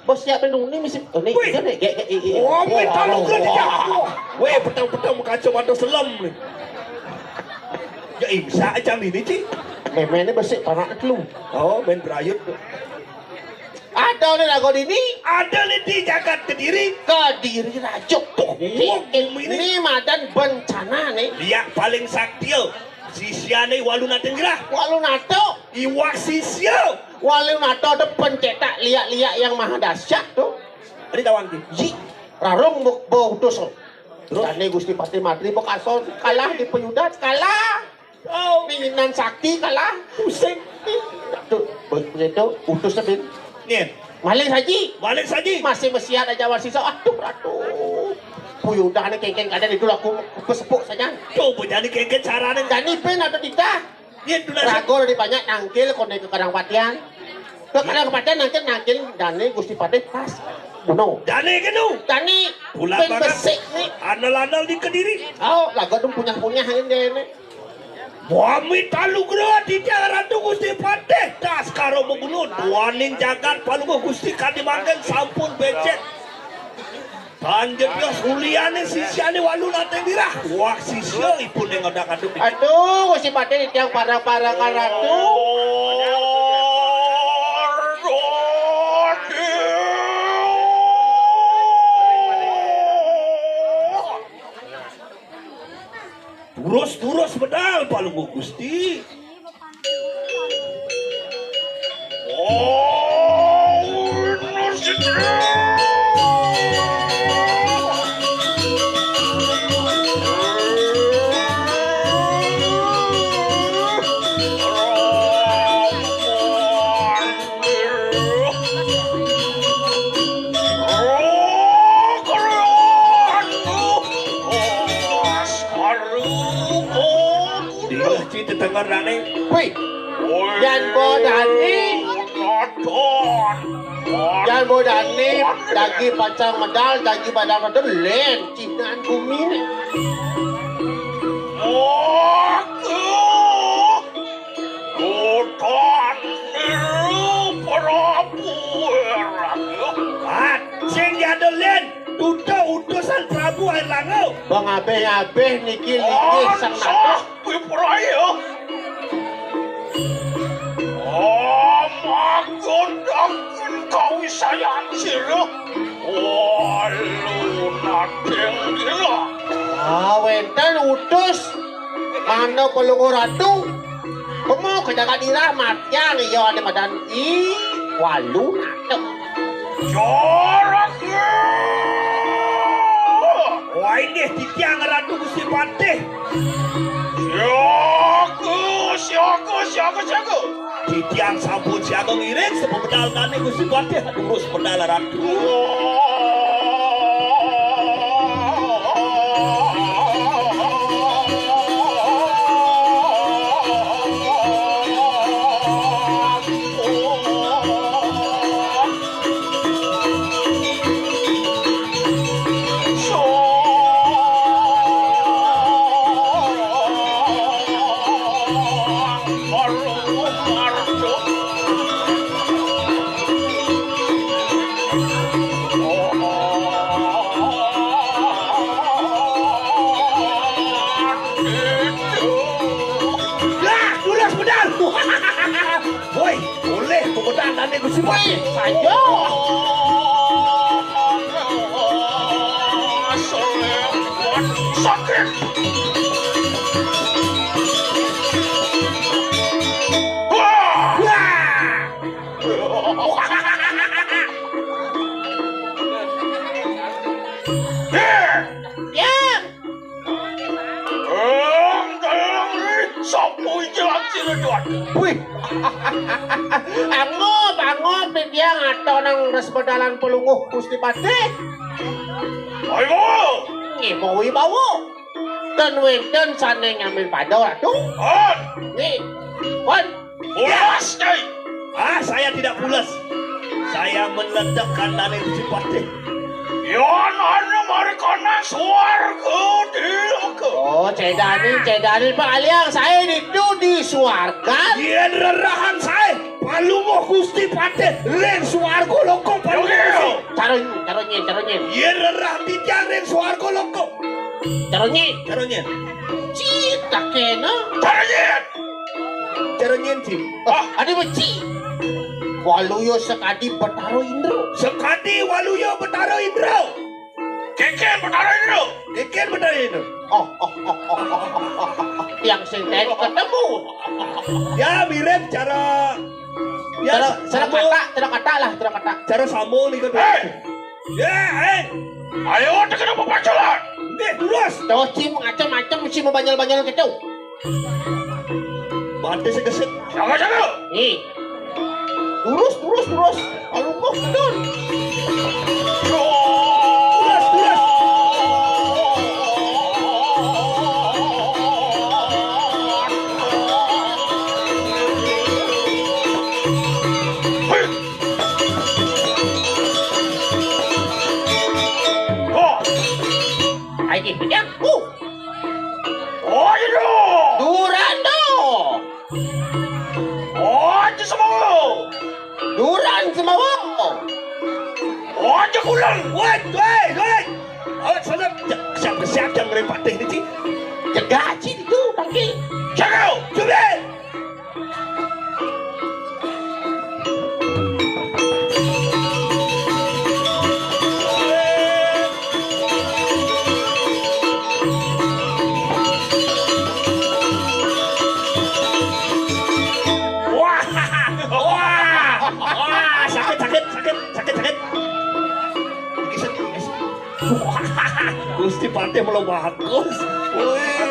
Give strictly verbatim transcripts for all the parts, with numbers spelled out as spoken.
Bos siap nuni misi. Oh, ni, wih. Ini, gek, gek, i, i. Oh, wah, minta lu wah, ke wah. Weh, petang-petang kaca mata selam ni. Ya, imsak jam ini, Cik. Memang ini besik panak dulu. Oh, main berayut tu. Ada ni lagu ini. Ada ni di jagat Kediri. Kediri rajuk tu. Oh, bumi ni. Ini madan bencana ni. Liak paling sakti. Sisia ni walu nating gerah. Walu nato. Iwak sisia. Walu nato ada pencetak liak-liak yang maha dahsyat tu. Ini tawang ki. Ji, rarung bu, bu utus. Terus? Jani Gusti Patih Madri bekason kalah di peyudan, kalah. Oh. Minginan sakti kalah. Pusing. Tu, begitu utus bin. Nien. Maling saji. Maling saji. Masih mesiat aja awak sisa. Aduh, ratu. Puyudah ni kengkeng kada itu laku pesepuk saja. Tu, bejani kengkeng carane. Jani pin ada titah. Nien tu nasi. Rago dari banyak nangkil kone ke kadang patian. Ke kadang patian nangkil, nangkil jani Gusti Patih pas. Bunuh. Jani kenu. Jani pin besik ni. Anal-anal di Kediri. Oh, lagu tu punyah-punyah ini. Wamit anugerah titiang Ratu Gusti Patih, das karo magunun, duaning jagat Palungguh Gusti kadi mangkin sampun becik. Tan jeblos uliane sisiane walu nating gerah. Wah, sisia ipun ing odak-aduk. Aduh, Gusti Patih titiang parang-parangan Ratu. Durus-durus medal Palungguh Gusti. Oh, Dingeh ci tetengerane. Wih, yan bodani. Yan bodani, dagi pacang medal, dagi badan medal, len, cinaan bumi ni. Aku Godaan Prabu Erlangga. Ah, sing diadolen, duda utusan Prabu Erlangga. Bang abeh-abeh niki linggih sang naga. Wipraya. Amagondangan kawisayan sira. Walu nating gila. Ah, wenten utus mana pelungguh ratu. Kemu ke jagat dirah matian iya ane madan i walu nato. Jorok. Wah, inggih titiang Ratu Gusti Patih. Siaga, siaga, siaga, siaga. Titiang sampun siaga ngiring sepemedal nane Gusti Patih durus medal Ratu. Lah, durus medal. Woi, boleh pemedal nane Gusti Patih. Saja. Sakit. Wah. Wah. Ya. Eng, eng, ri, sapa iki lagi, Ridwan? Wih. Angup, angup, titiang atonang resmedalan pelungguh Gusti Patih. Ayo. Nggih, mawi bawa. Ten wenten sane ngamin pada, Ratu. Hon. Nggih. Hon. Pulas, Nyai. Ah, saya tidak pulas. Saya menledek kandhane Gusti Patih. Yan ana marikana swarga di loka. Oh, cedani, cedani, Pak Aliang, saya itu di swarga. Yen rerahan saya, Palungguh Gusti Patih ring swarga loka, Palungguh. Cara nyén, cara nyén. Yén rerah titiang ring swarga loka. Cara nyén. Cara nyén. Cita kena. Cara nyén. Cara nyén, Ci. Ah, ada beci. Waluya sakadi Betara Indra. Sakadi waluya Betara Indra. Keken Betara Indra. Keken Betara Indra. Oh, oh, oh, oh, oh, oh, oh. Yang sing tadi ketemu. Ya, mirip cara, ya, cara, cara sama. Kata, cara kata lah, cara kata. Cara sama nih kan. Hei! Ya, hei! Ayo, tekan apa pacaran? Nggih, terus. Terus, Ci, macam-macam, Ci, mau banyol-banyol gitu. Mati sing gesek. Jaga, jaga. Nih. Terus, terus, terus. Kalau mau, betul. Terus, terus. Hei. Ayo, ya. Uh. Oh, iya. Durando. Oh, aja semua. Duran semua. Oh, aja kulang. Woi, woi, woi. Awak sana siap-siap yang ngeri patih ni, Ci. Cegah, Ci, itu, tangki. Cegah. Cuba. Wah, wah, wah, sakit, sakit, sakit, sakit, sakit. Gusti Patih malah bagus. Wih.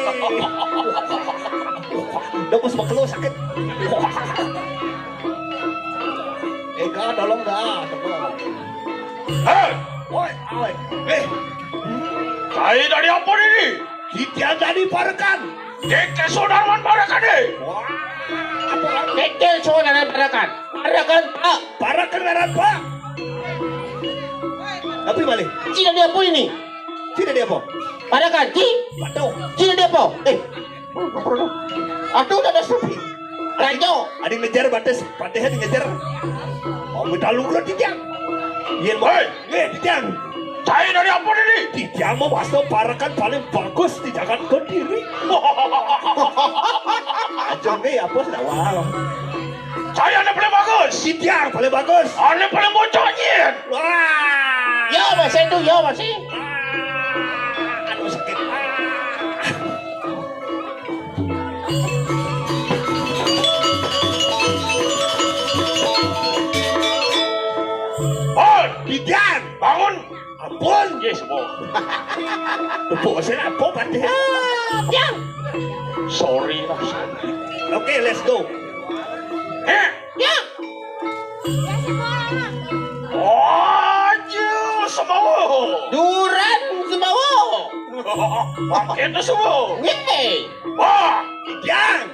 Dah pas bakal sakit. Ega, tolong dah. Hei, woi, woi. Eh, cai dari apa ini? Titiang dari parekan. Keke Sudarman parekan, eh. Wah, apa lagi? Keke Sudarman parekan. Parekan, Pak. Parekan ngaran, Pak. Tapi malih. Ci dari apa ini? Ci dari apa? Parekan, Ci. Waduh. Ci dari apa? Eh. Aduh, ada sepi. Ranjau. Ada ngejar batas, patih ada ngejar. Oh, minta lu dulu, titiang. Iya, boy. Hei. Eh, titiang. Cai dari apa ini? Titiang mau masuk parekan paling bagus di jagat Kediri. Aja nih, apa sih, wah. Cai ada paling bagus. Titiang paling bagus. Ada paling bocor, nyin. Wah. Ya, masih itu, ya, masih. Ah, aduh, sakit. Ah. Hoi, Bidan, bangun. Ampun. Yes, Bo. Tepuk saya apa, Pak? Ah, Bidan. Sorry lah, sorry. Oke, let's go. Eh, Bidan. Aja semawa. Duran semawa. Makin tu semua. Nggih. Wah, Bidan.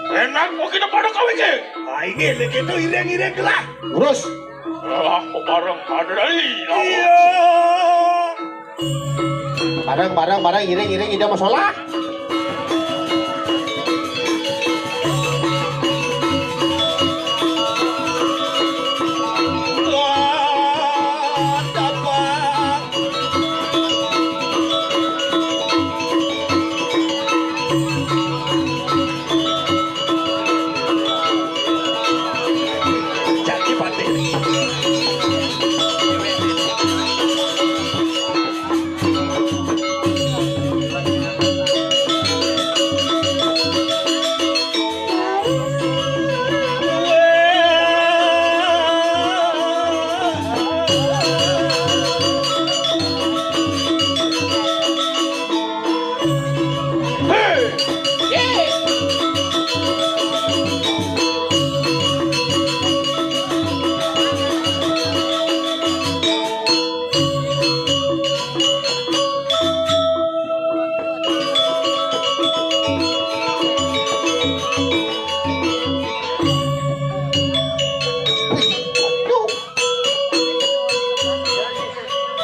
Enak mau kita pada kawin ke? Ah, ini lagi tu iring-iring lah. Urus. Alah, bareng ada dari. Iya. Bareng, bareng, bareng, iring, iring, ida masalah.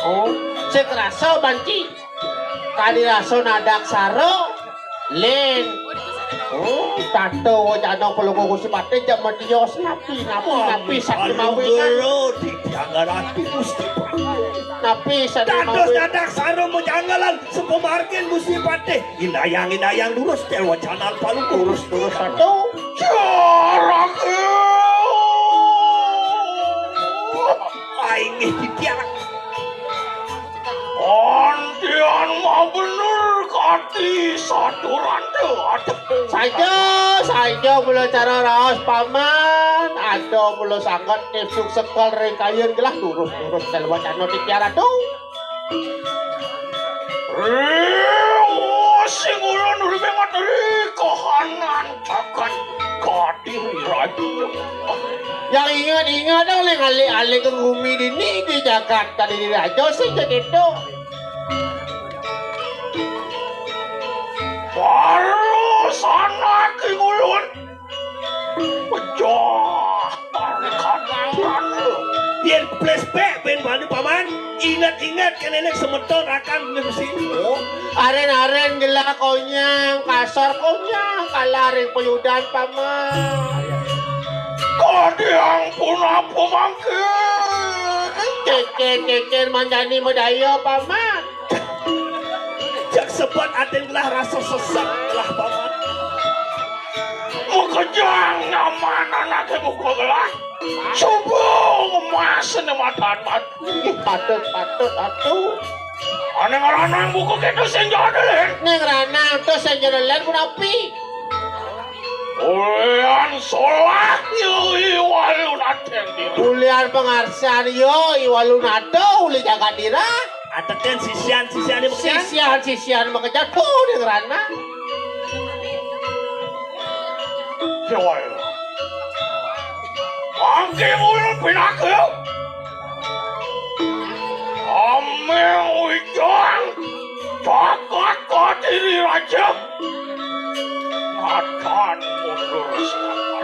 Oh, sing rasa banci. Kadi rasa nadak sara, lin. Oh, tata wajana pelungguh Gusti Patih jam matios napi, napi, napi, sakti mawi kan. Ngarati Gusti Patih. Napi sané dados mawi? Dadak sareng majangelan sapamargin Gusti Patih. Indayang-indayang durus tel wacanan palungguh. Durus-durus atuh. Jarak. Inggih titiang. Antian mah bener kati saturan teu atuh. Saja, saja mula cara raos paman, atuh mula sanget nipsuk sekel ring kayun gelah durus-durus tel wacana titiang atuh. Riweuh sing ulun rumengat ri kahanan jagat Kadiri Raja. Yang inget-inget dong, ning alih-alih ke gumi dini di jagat Kadiri Raja sing kayak gitu. Baru sana ki ulun. Pejah tarik kanan. Yén flashback ben bani paman, inget-inget kéné semeton rakan ngesin. Aren-aren gelah konyang, kasar konyang, kalah ring payudan paman. Kadiang punapa mangkin? Kékén-kékén manjani madaya paman. Jak sebet atin gelah rasa sesek gelah paman. Makejang nyaman anaké buka gelah. Coba ngemas né matan-matan. Ih, patut, patut, atuh. Ané ngaranang buka kéto sing jadelén. Ning ranang to sing jadelén punapi? Ulian solah yo i walun ateng dira. Ulian pangarsan yo i walun atuh uli jagat dira. Atekan sisian-sisian ibu kan? Sisian-sisian makejang tuh di ranang. Yo i walun. Mangké ulun pinaka. Amé ujang jagat Kadiri Raja. Matan mundur.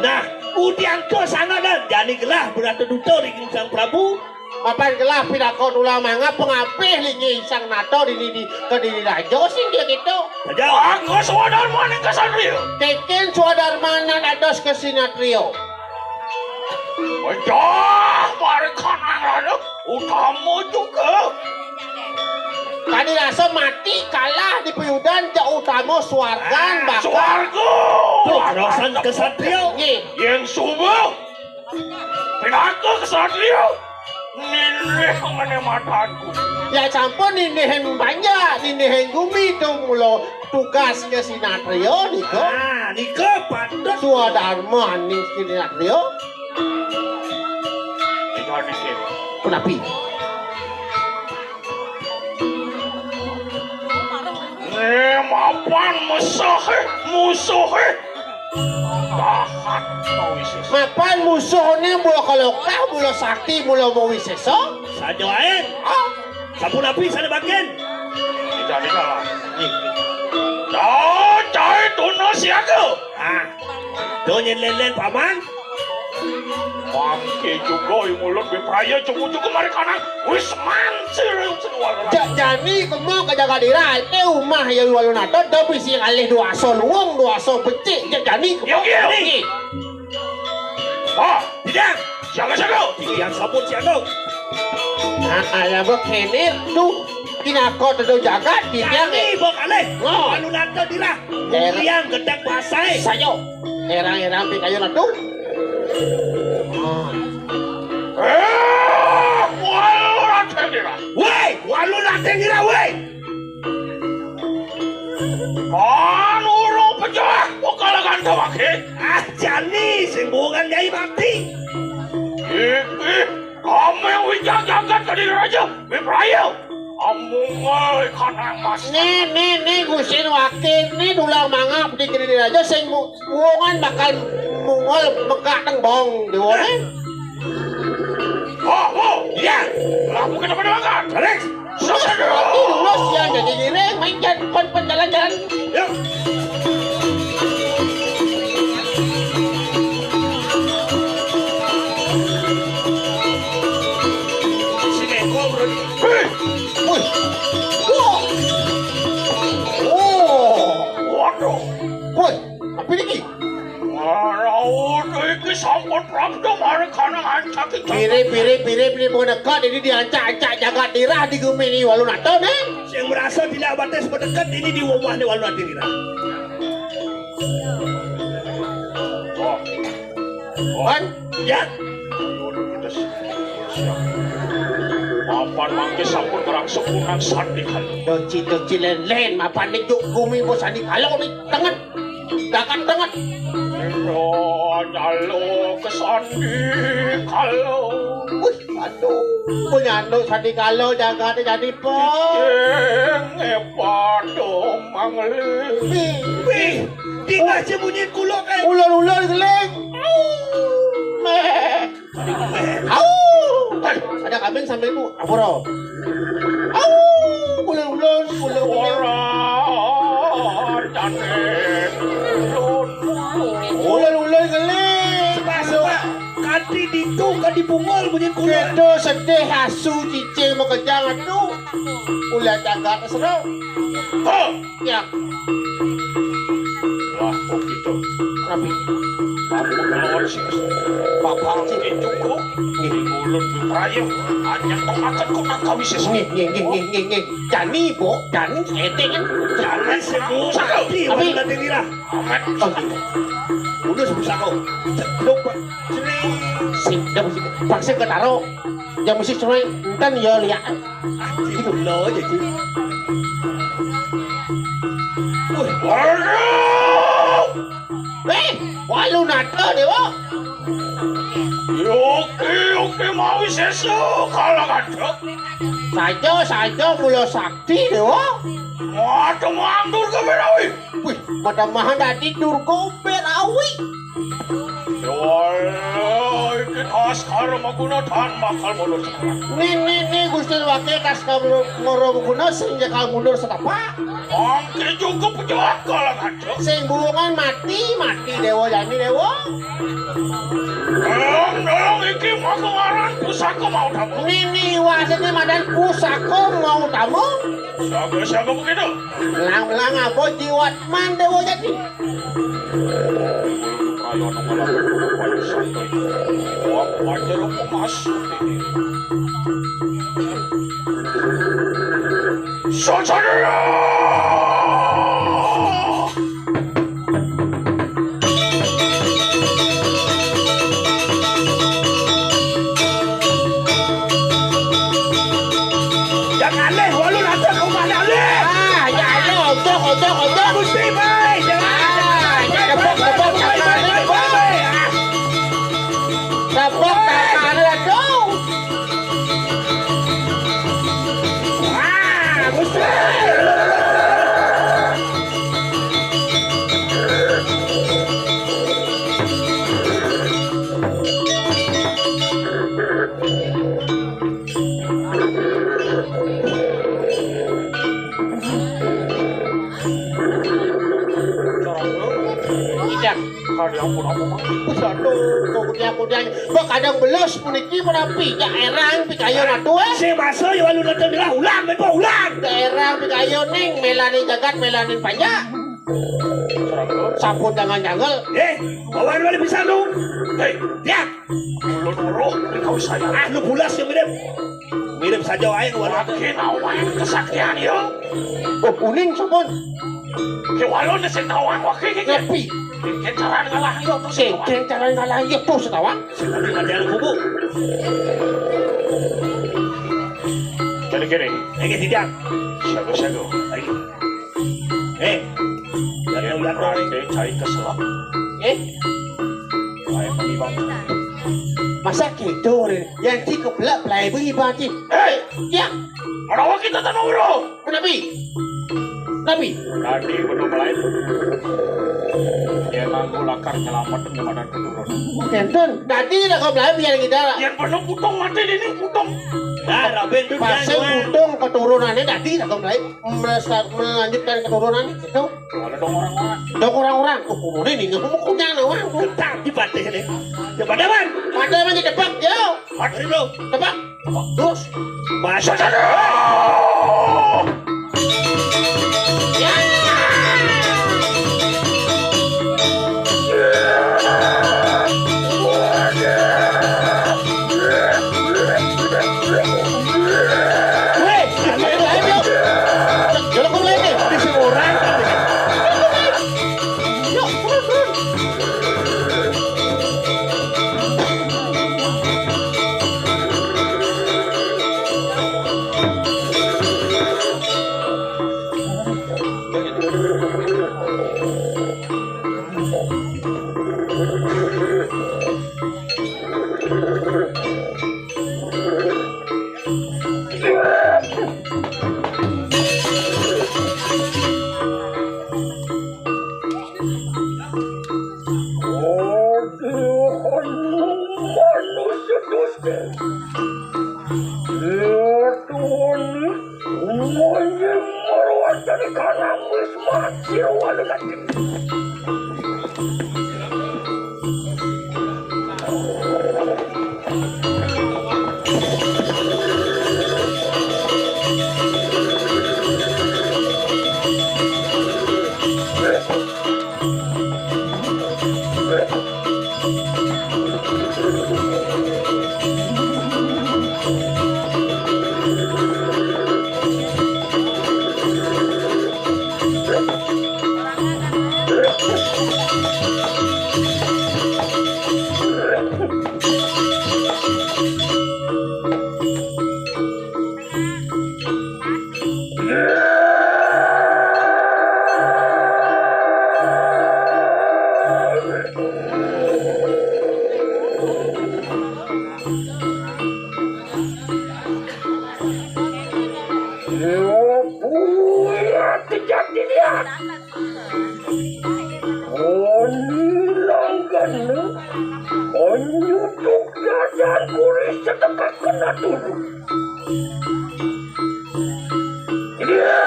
Nah, udiang to sana dan jani gelah berata duta ring Sang Prabu. Mapan gelah pinaka tulang mangap pangapih linggih Sang Nata dini di Kadiri Raja sing dia gitu. Saja. Aku swadarmaning kesatria. Kékén swadarmanan atos kesatria. Pejah marikan nang rana utama juga. Kadi rasa mati kalah di payudan jak utama swargan bakal. Swarga. Tuh, rosan kesatria. Nggih. Yang subuh. Pinaka kesatria. Nindih mané matanku. Ya sampun nindihin banja, nindihin gumi tuh mula tugasnya sinatria nika. Ah, nika patut. Swadarmaning sinatria. Nika niki. Punapi? Né mapan musuhé, musuhé. Tahan mawisésa. Mapan musuhné mula kalokah, mula sakti, mula mawisésa. Saja waé. Ah. Sapunapi sané bagian? Tidak, tidak. Nih. Cai tuna siaga. Ah. Tuh nyén lén-lén paman. Mangké juga i mulut bipraya cukup-cukup mari kanan. Wis mansir sedual. Jak jani kema ka jagat dira, té umah ya walun adat da bisi alih duasa luung, duasa becik. Jak jani kema. Yo, yo. Nggih. Wah, tidak. Siaga, siaga. Titiang sampun siaga. Nah, aya ba kéné tuh pinaka tedo jagat titiang. Jani ba kalih. Ngoh. Walun adat dira. Titiang gedeg basai. Sayo. Erang-erang pikayun atuh. Eh, walun adat dira. Woi, walun adat dira, woi. Kan urung pejah, kok kalagan tawake? Ah, jani sing buungan Nyai mati. Ih, ih, kami wijang jagat tadi raja, bipraya. Amungel ikan emas. Né, né, né, Gusti Wakil, né, dulang mangap di kiri raja, sing mu-, buungan bakal mungel megak tembong, déwa, né. Wah, wah. Iya. Laku kita pada makan. Tarik. Lurus, lurus, ya, jadi giring, main jan-, pen-, pen-, jalan-jalan. Yuk. Si Beko, bro. Hei. Wih. Wah. Oh. Waduh. Woi, apa ini ki? Wah, raut iki Sampun prapta marang kanang ancak. Mirip, mirip, mirip, ini mau dekat, ini diancak-ancak jagat dirah di gumi ini, Walunata, nih. Sing merasa tidak batis mendekat, ini di rumah nih, Walunata dirah. Oh. Kan? Ya. Mapan mangke sampun ngrangsuk kunang sandi kala. Doci-doci len-len, mapan nih juk gumi bos sandi kala nih, tenget. Dakan tenget. Endo nyalo kesandi kala. Wih, aduh, punyando sandi kala jagate jadi po. Ing epadong mangling. Wih, wih, dingah sih bunyi kulo kayak ulur-ulur geling. Meh. Au! Ada kambing sampai itu, ampura. Au! Ulun-ulun, ulun-ulun. Ulun-ulun geli. Sebab, sebab, kati ditu, kati bungul, bunyi kulo. Itu sedih, asu, cicing, makejang, aduh. Ulah jagat, seru. Hah! Ya. Wah, kok gitu? Rapi. Aku kelawan sih. Bapak sih. Itu kok. Nggih. Ulun berayuh. Hanya temakan kok nang kami sih. Nggih, nggih, nggih, nggih, nggih, nggih. Jani, Bo, Jani, ete kan. Jani sih, Bu. Sakti, tapi Wali Lati Lirah. Amat. Oh, gitu. Ulus pusako. Ceplok, Pak. Sing, dah mesti. Paksa ke taro. Yang mesti cerai, enten ya lihat. Gitu. Lo aja, Ci. Wih. Waduh! Eh, Walunata, Dewa. Yoki, yoki, mawi sesuk, kalah ngadeg. Saja, saja, mula sakti, Dewa. Waduh, mandur ke Berawi. Wih, mata mahan dadi Durga Berawi. Dewa, iki Kaskara Maguna dan bakal mundur setapak. Nih, nih, nih, Gusti Wakil Kaskara Maguna sing bakal mundur setapak. Mangke cukup jahat kalah ngadeg. Sing buwungan mati, mati Dewa Jani Dewa. Nolong, nolong iki mau pengaran pusaka mau tamu. Nih, nih, wah, sini madan pusaka mau tamu. Siapa, siapa begitu? Lang-lang apa jiwat man Dewa Jani. Ayo, nang malah santai. Wah, pancen apa masuk ini? Sajarah! Jangan leh, walu lantas kau mana leh? Ah, ya Allah, ojo, ojo, ojo. Gusti, baik, jangan. Ah, jangan, tepuk, tepuk, baik, jangan, baik, baik, baik, baik. Tepuk tangan, aduh. Ah, Gusti. Tidak. Kalian pun apa? Wis, aduh, kok kudiang-kudiang. Kok kadang belus puniki menapi? Ya erang pikayon atuh, eh. Sing basa ya walu nonton lah, ulang, Bebo, ulang. Ya erang pikayon ning, melani jagat, melani panjak. Sampun jangan jangel. Eh, bawa dulu bisa lu. Hei, ya. Ulun uruh, kau saya. Ah, lu bulas ya mirip. Mirip saja wae, walu. Makin awang kesaktian ya. Oh, uning sampun. Ki walu sing nawang wake iki. Ngepi. Kengkeng cara ngalah yo terus. Kengkeng cara ngalah yo terus tawang. Sing tadi mati anak bubu. Kene-kene. Iki tidak. Siaga-siaga. Ayo. Eh. Ya, ya, ya, ya. Cai keselak. Eh. Ayo, Bang. Masa gitu, Rin? Yang di keblak, play, Bang, Ibaji. Hei! Ya. Menawa kita tanah uro. Nabi. Nabi. Tadi bener mulai. Dia nganggo lakar nyelamet nyemadar keturun. Kenten. Tadi lah kau mulai biar kita. Yang bener putung mati ini putung. Nah, Raben tuh. Pasal putung keturunannya tadi lah kau mulai. Melesa-, melanjutkan keturunan itu. Ada dong orang-orang. Dong orang-orang. Oh, ini nih, kamu punya orang. Ketak di patih nih. Ya, pada man. Pada man, cepat, yo. Mati, bro. Cepat. Terus. Masa. Ya. Sekarang wis mati walu lagi. Kejadian. Oni langgana, onyutuk dadang kuris setekak kena tulu. Iya.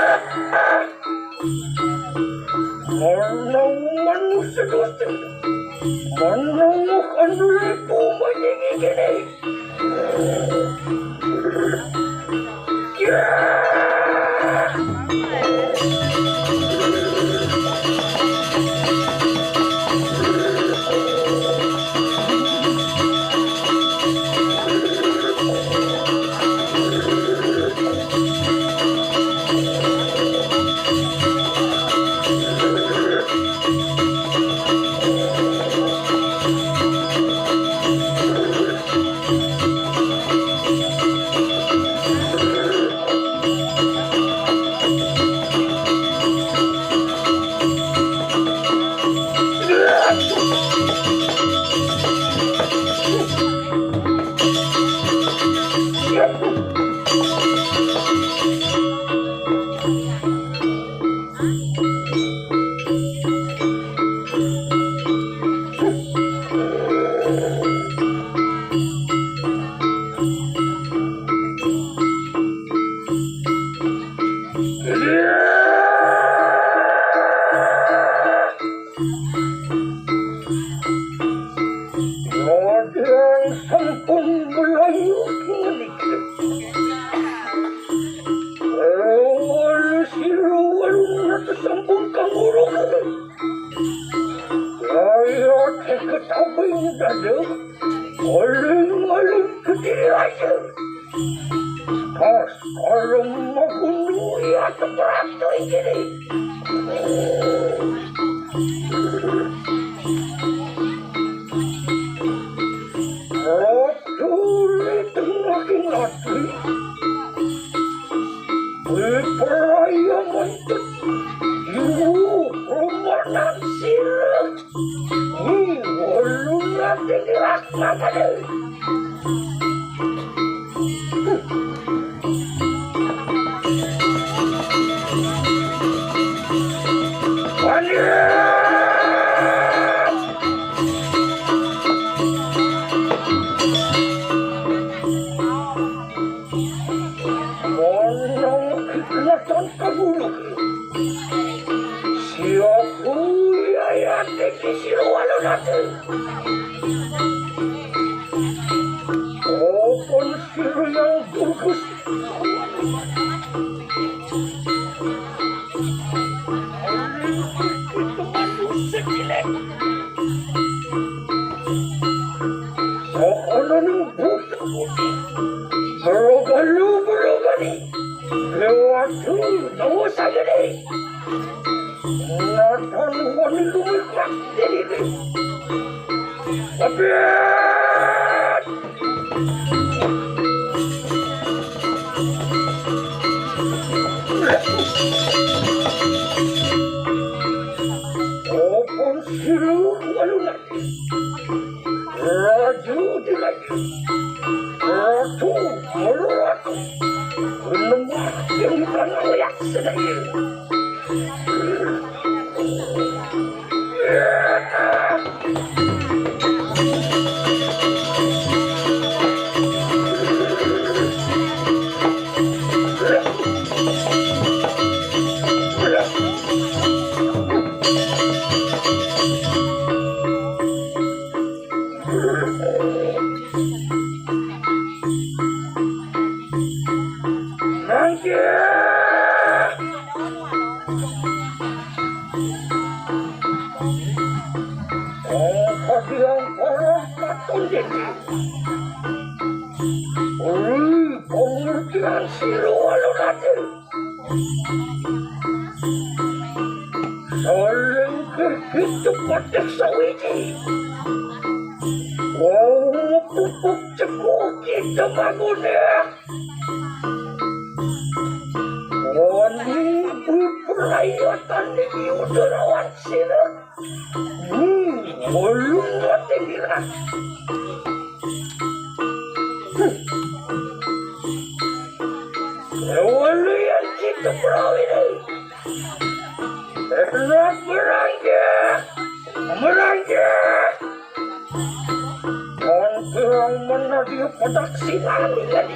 Mana manusia dosa? Mana makan dulu itu menyingi gini? Raden sampun melayu menikah. Awal silu alun sampun kangurung. Kaya teh ketabing dada. Aling-aling kediri aja. Pas kalau magundu ya teberatui gini. Ratu di tengah kinati. Di peraya mantep. Ibu romanan sirah. Ih, ulun nanti dirak apa deh? Wani! Monong kikilatan kabuluk. Siap uyayat di siro alun-alun. Open siro yang bagus. Sekilik. Sokono ning buta-buti. Berogalu, berogani. Lewatu, dawa sagede. Natan wani lumikak diri. Abet! Opon siru alungan. Raju diraju. Ratu mulu aku. Lemah yang tanah layak sedaya. Ui, pemutihan silualun ati. Salingkir kita patih sawiji. Wau pupuk ceguh kita mangunik. Wani beperayatan di udarawan sirah. Hmm, ulun mati bilang. Hmm. Walian kita perawi ni. Enak merangkak. Merangkak. Orang menadi pedak silang jadi.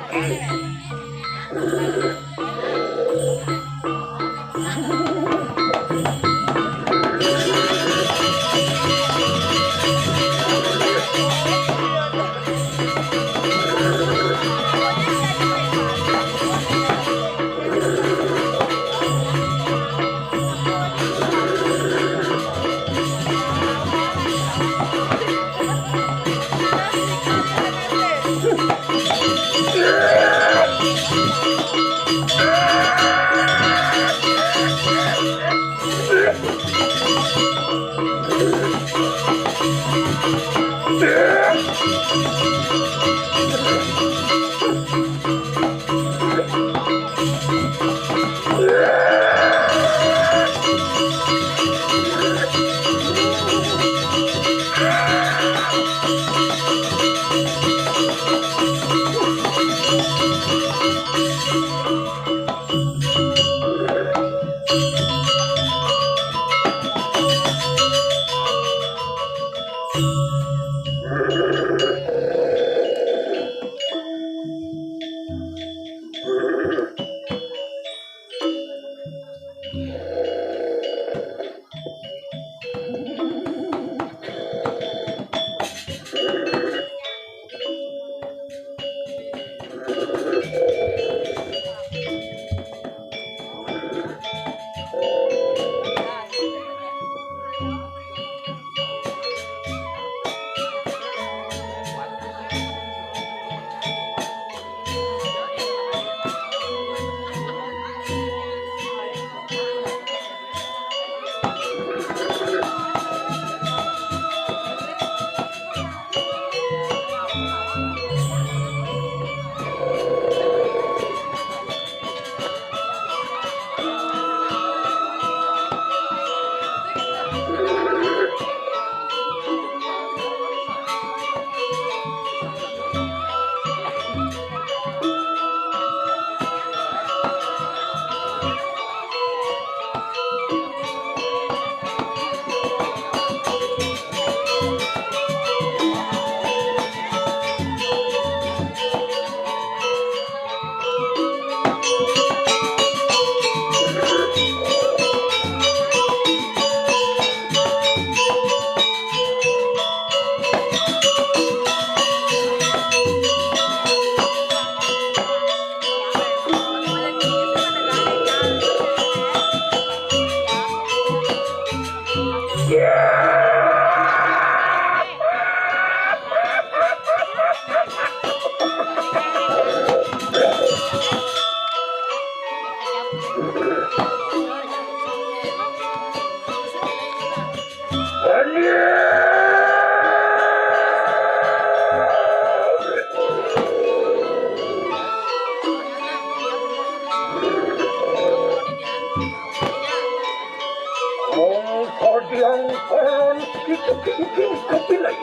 Ong podiang paran kita kingking kapilai.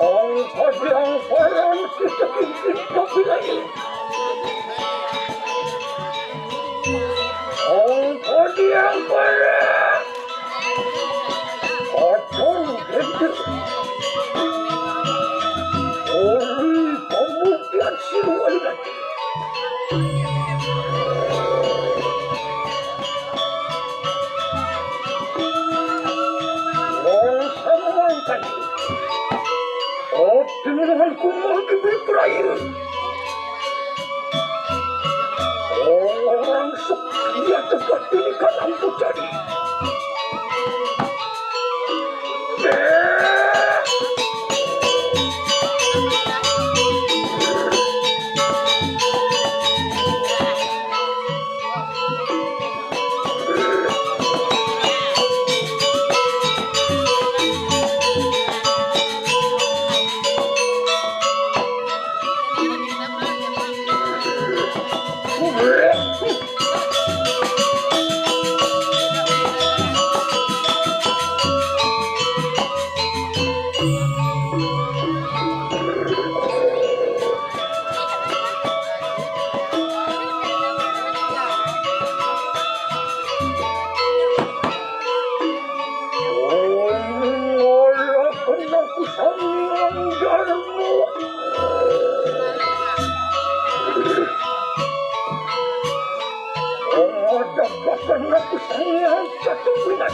Ong podiang paran kita kingking kapilai. Ong podiang paran. Atong gede. Ori pembuktian siluan lagi. Wong samangkani. Otingan kumang kibir perayu. Orang setia tempat ini kan ampuh jadi.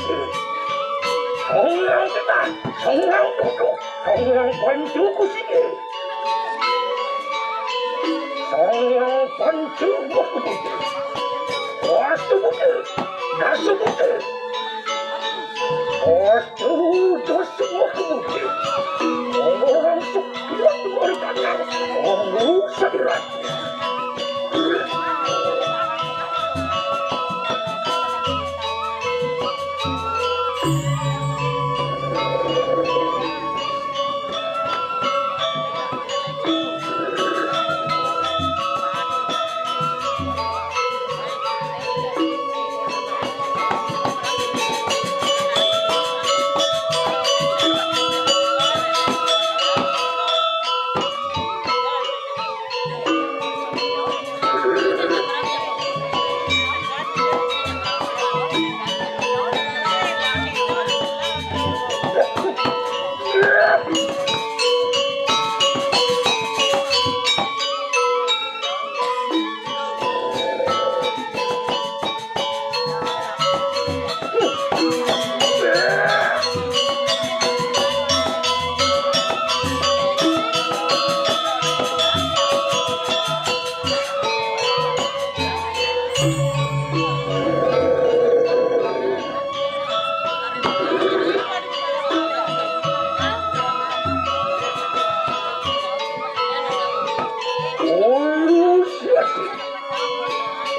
Songwang kita, songwang duduk, songwang pancu kusigi. Songwang pancu makubuti. Wastu buti, dasu buti. Wastu dasu makubuti. Orang sukilat mari kanyang, orang sadirat.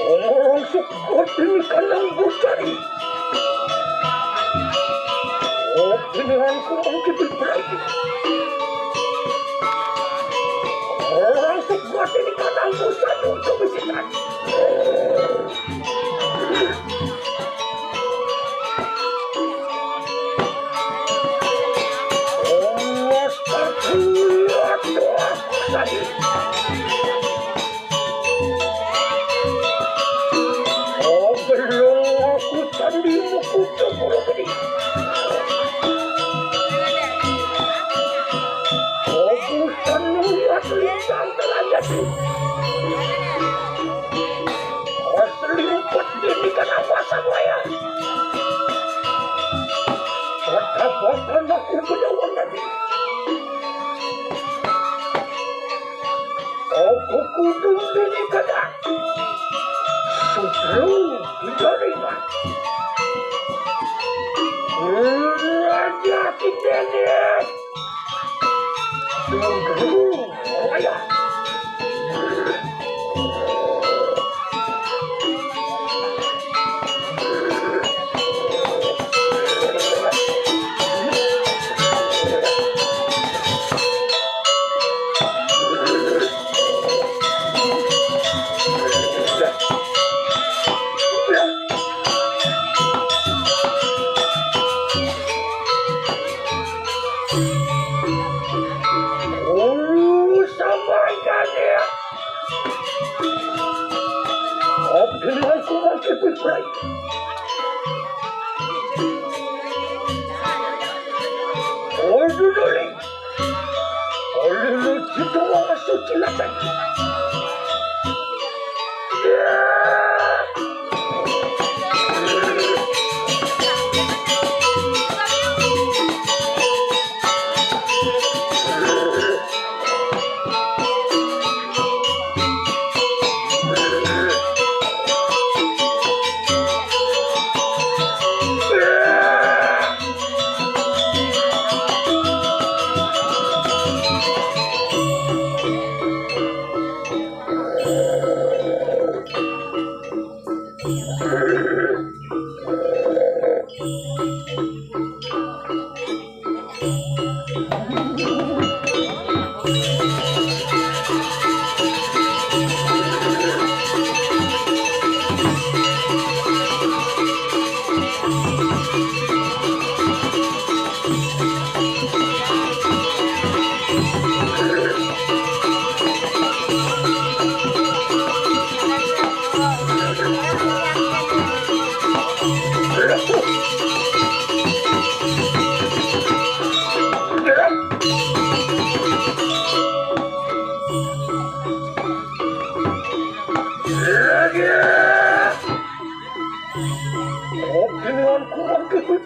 Orang suka ini kandang bocah ni. Oh, pilihanku mungkin berarti. Orang suka ini kandang bocah ni untuk bisikan. Oh, terkuat aku tadi. Oh, belum aku tadi mukul cemburu gede. Oh, bukan melihat lintang telah jadi. Oh, selimpet ini kenapa saya? Kata bapak aku bedawan tadi. Aku kudu bini kada. Sebelum diterima. Raja Kindene. Sebelum raya. Ulu sama ikannya. Abdi mangku mangki piprai. Oi duduli. Oi duduli kita wong suci lagi.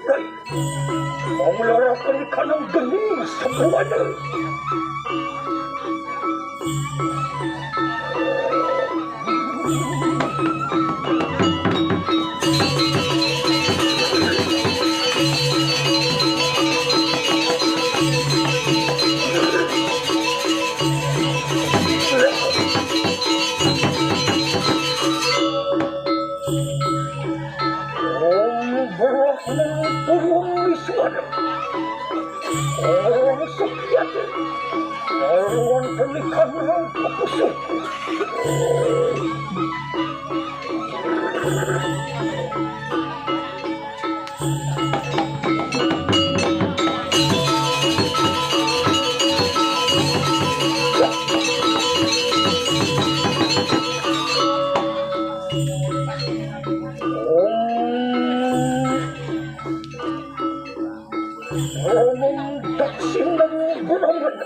Kay, mangularakan ka ng galing sa buwan. Ang Brahman purong miswar. Ang sakyatin. Ang pelikan ng kapuso. Ang daksil ng gulaman.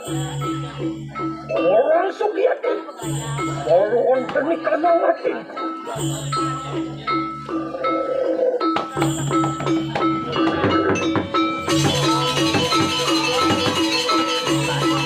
Ang sugyati. Ang pelikan ng ating.